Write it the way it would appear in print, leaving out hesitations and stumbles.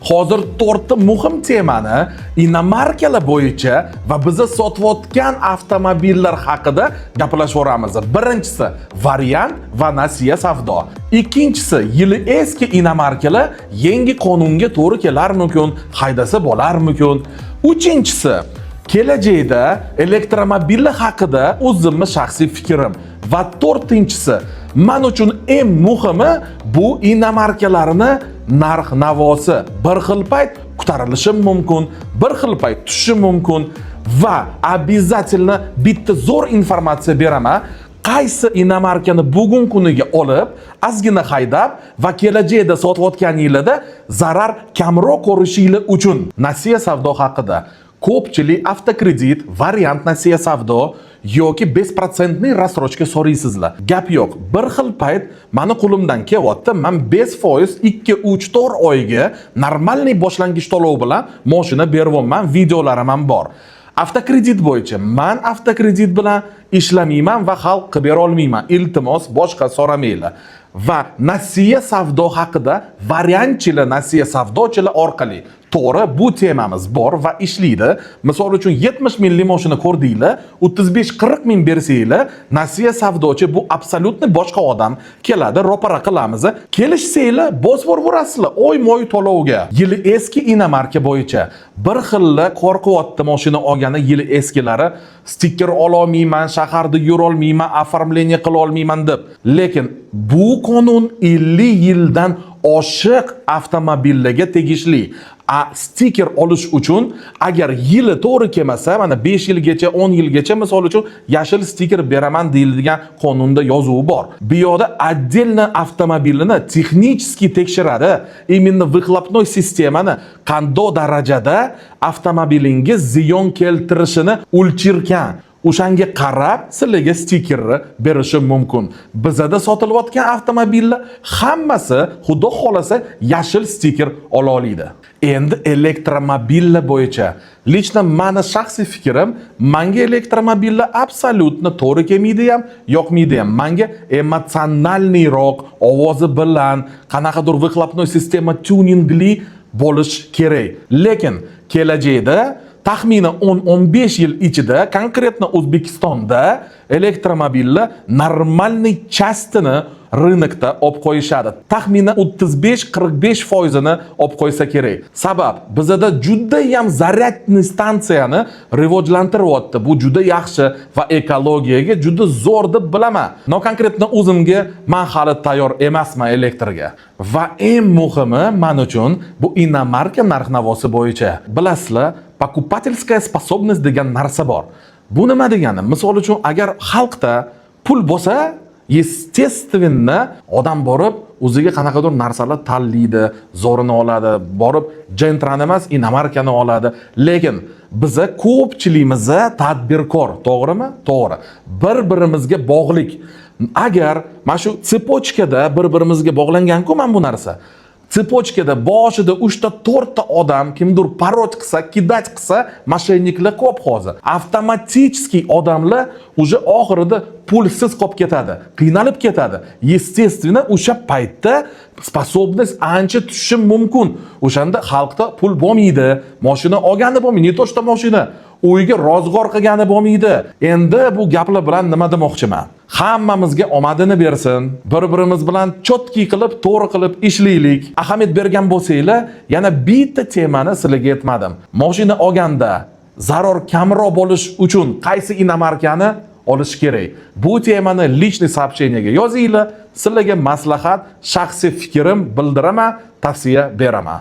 Hozir to'rtta muhim temani иномарка lar bo'yicha va biza sotayotgan avtomobillar haqida gaplashaveramiz. Birinchisi variant va nasiya savdo. Ikkinchisi, yili eski иномарка lar yangi qonunga to'g'ri kelarmikin, haydasa bo'larmikin? Uchinchisi, kelajakda elektromobillar haqida o'zimni shaxsiy fikrim va to'rtinchisi, man uchun eng muhimi, bu иномарка larni narx navosi bir xil payt ko'tarilishi mumkin, bir xil payt tushishi mumkin. Va обязательно bitta zo'r informatsiya beraman: qaysi иномарка ni bugun kuniga olib, ozgina haydab va kelajakda sotayotganinglarda zarar kamroq ko'rishinglar uchun. Nasiya savdo haqida. Ko'pchilik avtokredit, variant nasiya savdo yoki беспроцентный рассрочка so'raysizlar. Gap yo'q, bir xil payt mani qo'limdan kelyapti, man 5% 2, 3, 4 oyga нормальный boshlang'ich to'lov bilan moshina beryapman, videolarim ham bor. Avtokredit bo'yicha man avtokredit bilan ishlamayman va hal qilib bera olmayman, iltimos, boshqa so'ramanglar. Va nasiya savdo haqida, variantchilar, nasiya savdochilar orqali, to'g'ri, bu temamiz bor va ishlaydi. Misol uchun, 70 minglik mashina ko'rdinglar, 35-40 ming bersanglar, nasiya savdochi, bu абсолютно boshqa odam keladi, ro'para qilamiz, kelishsanglar, bosib yuborasizlar oyma oy to'lovga. Yili eski иномарка bo'yicha bir xilla qo'rqyapti mashina olgani. Yili eskilari stiker ololmayman, shaharda yurolmayman, оформление qila olmayman deb. Lekin bu qonun 50 yildan oshiq avtomobillarga tegishli. A stiker olish uchun agar yili to'g'ri kelmasa, mana 5 yilgacha, 10 yilgacha, misol uchun, yashil stiker beraman deyiladigan qonunda yozuvi bor. Bu yoqda отдельно avtomobilini технически tekshiradi, именно выхлопной sistemani qandoq darajada avtomobilingiz ziyon keltirishini o'lchirkan, o'shanga qarab sizlarga stikerni berishi mumkin. Bizada sotilayotgan avtomobillar hammasi, xudo xohlasa, yashil stiker ola oladi. Endi elektromobillar bo'yicha лично mani shaxsiy fikrim: manga elektromobillar абсолютно to'g'ri kelmaydi ham, yoqmaydi ham. Manga эмоциональный roq, ovozi bilan, qanaqadir выхлопной sistema tuningli bo'lish kerak. Lekin kelajakda, taxminan 10-15 yil ichida, конкретно O'zbekistonda elektromobillar нормальный часть ini рынок da olib qo'yishadi. Taxminan 35-45 foizini olib qo'ysa kerak. Sabab, bizada judayam зарядный stansiyani rivojlantiryapti. Bu juda yaxshi va ekologiyaga juda zo'r deb bilaman. Но конкретно o'zimga man hali tayyor emasman elektrga. Va eng muhimi man uchun bu иномарка narx-navosi bo'yicha. Bilasizlar, покупательская способность degan narsa bor. Bu nima degani? Misol uchun, agar xalqda pul bo'lsa, естественно, odam borib o'ziga qanaqadir narsalar tanlaydi, zo'rini oladi, borib Gentrani emas, иномарка ni oladi. Lekin biza ko'pchiligimiz tadbirkor, to'g'rimi? To'g'ri. Bir birimizga bog'liq. Agar mana shu цепочка da bir birimizga bog'langan-ku, mana bu narsa, цепочка da boshida uchta, to'rtta odam kimdir пороть qilsa, кидать qilsa, мошенник lar ko'p hozir, avtomatически odamlar уже oxirida pulsiz qolib ketadi, qiynalib ketadi. Естественно, o'sha paytda способность ancha tushishi mumkin. O'shanda xalqda pul bo'lmaydi, moshina olgani bo'lmaydi, не то что moshina, uyga ro'zg'or qilgani bo'lmaydi. Endi bu gaplar bilan nima demoqchiman? Hammamizga omadini bersin, bir birimiz bilan чёткий qilib, to'g'ri qilib ishlaylik. Ahamiyat bergan bo'lsanglar, yana bitta temani sizlarga aytmadim: moshina olganda zarar kamroq bo'lish uchun qaysi иномарка ni olish kerak? Bu temani личный сообщение ga yozinglar, sizlarga maslahat, shaxsiy fikrim bildiraman, tavsiya beraman.